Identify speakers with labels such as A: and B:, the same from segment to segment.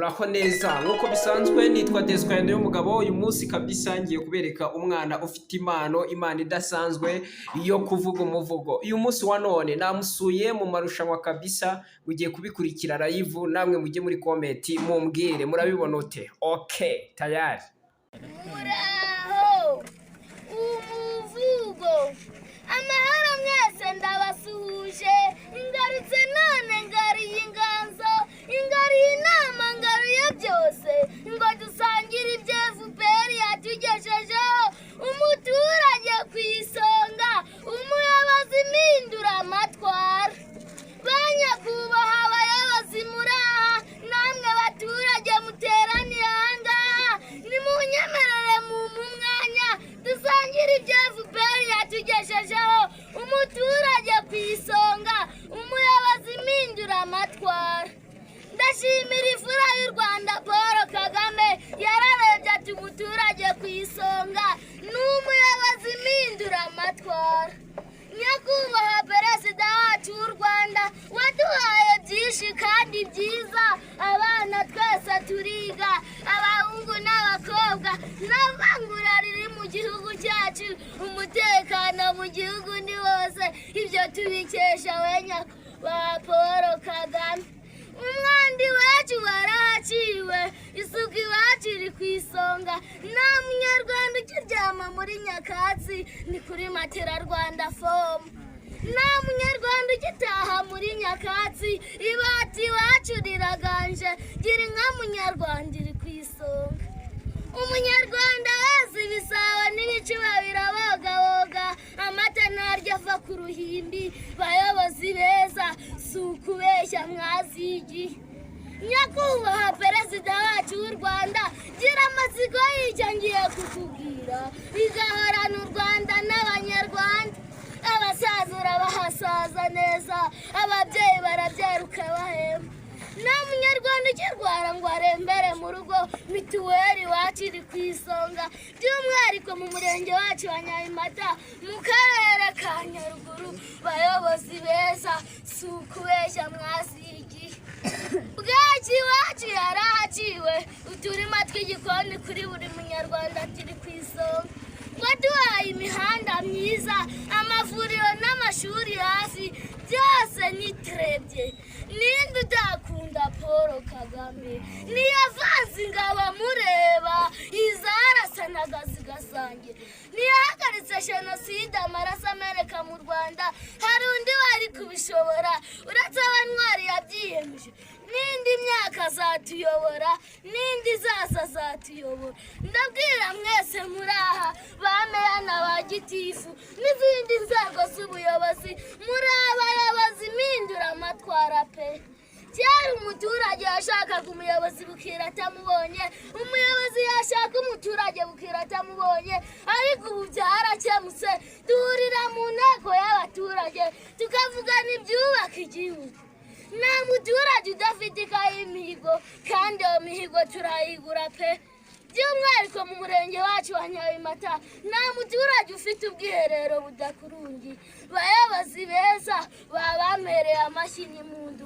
A: Muraho neza? Nk'uko bisanzwe nitwa Deskwende y'umugabo. Uyu munsi kabisa ngiye kubereka umwana ufite impano, impano idasanzwe yo kuvuga umuvugo. Uyu munsi wa none namusuye mu marushanwa kabisa, mugiye kubikurikira live. Namwe mujye muri comment mumbwire murabibona ute. Okay, tayari.
B: Muraho. Umuvugo. Amahoro mwese, ndabasuhuje. Ngarutse none ngaruye inganzo, ngaruye inama, ngaruye byose ngo dusangire ibyo FPR yatugejejeho. Umuturage ku isonga, umuyobozi mpindura amatwara. Ba nyakubahwa abayobozi muri aha, namwe baturage muteraniye aha ngaha, nimunyemerere mu mwanya dusangire ibyo FPR yatugejejeho. Umuturage ku isonga, umuyobozi mpindura amatwara. Ndashimira imfura y'u Rwanda Paul Kagame, yararebye ati: "Umuturage ku isonga ni umuyobozi mpindura amatwara." Nyakubahwa Perezida wacu w'u Rwanda, waduhaye byinshi kandi byiza. Abana twese turiga, abahungu n'abakobwa, nta vangura riri mu gihugu cyacu. Umutekano mu gihugu ni wose, ibyo tubikesha we nyakubahwa Paul Kagame. Umwanda iwacu warahaciwe, isuku iwacu iri ku isonga, nta Munyarwanda ukiryama muri nyakatsi, ni kuri matera Rwanda Foam. Nta Munyarwanda ugitaha muri nyakatsi, ibati iwacu riraganje. Gira inka Munyarwanda, iri ku isonga. Umunyarwanda wese, ibisabo n'ibicuba birabogaboga, amata ntaryo ava ku ruhimbi. Bayobozi beza, si ukubeshya mwazigiye. Nyakubahwa Perezida wacu w'u Rwanda, gira amatsiko y'icyo ngiye kukubwira. Igahorana u Rwanda n'Abanyarwanda. Abasaza urabahasaza neza, ababyeyi barabyara ukabahemba. Nta Munyarwanda ukirwara ngo arembere mu rugo, mituweli iwacu iri ku isonga, by'umwihariko mu murenge wacu wa Nyabimata, mu karere ka Nyaruguru. Bayobozi beza, si ukubeshya mwazigiye. Bwaki iwacu yarahaciwe, uturima tw'igikoni kuri buri Munyarwanda, turi ku isonga. Waduhaye imihanda myiza, amavuriro n'amashuri hafi, byose ni terebye. Ninde utakunda Paul Kagame? Niyavanze ingabo mureba, izarasanaga zigasangira. Ntiyahagaritse jenoside, amaraso ameneka mu Rwanda. Hari undi wari kubishobora uretse abantwari yabyiyemeje? N'indi myaka azatuyobora, n'indi izaza azatuyobora. Ndabwira mwese muri aha, ba meya na ba gitifu n'izindi nzego z'ubuyobozi, muri abayobozi mpindura amatwara pe. Kera umuturage yashakaga umuyobozi bukira atamubonye, umuyobozi yashaka umuturage bukira atamubonye, ariko ubu byarakemutse. Duhurira mu nteko y'abaturage tukavugana ibyubaka igihugu. Nta muturage udafite ikayi y'imihigo, kandi iyo mihigo turayigura pe. By'umwihariko mu murenge wacu wa Nyabimata, nta muturage ufite ubwiherero budakurungiye. Bayobozi beza, babamereye amashyi n'impundu.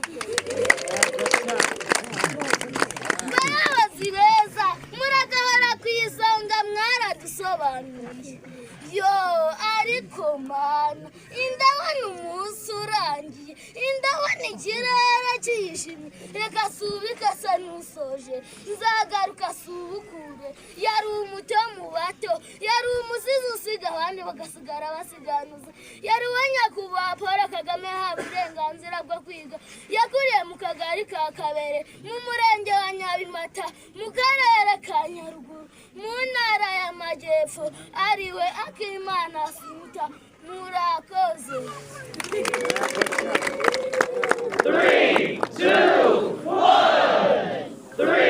B: Bayobozi beza, muragahora ku isonga, mwaradusobanuriye. Yo, ariko Mana, ndabona umunsi urangiye, ndabona ikirere kijimye. Reka subike asa n'usoje, nzagaruka subukure. Yari umuto mu bato, yari umusizi usiga abandi bagasigara basiganuza. Yari uwa Nyakubahwa Paul Kagame, yahawe uburenganzira bwo kwiga. Yakuriye mu kagari ka Kabere, mu murenge wa Nyabimata, mu karere ka Nyaruguru, mu ntara y'Amajyepfo, ariwe Akimana Asuta. Murakoze.
C: Three, two, one. Three.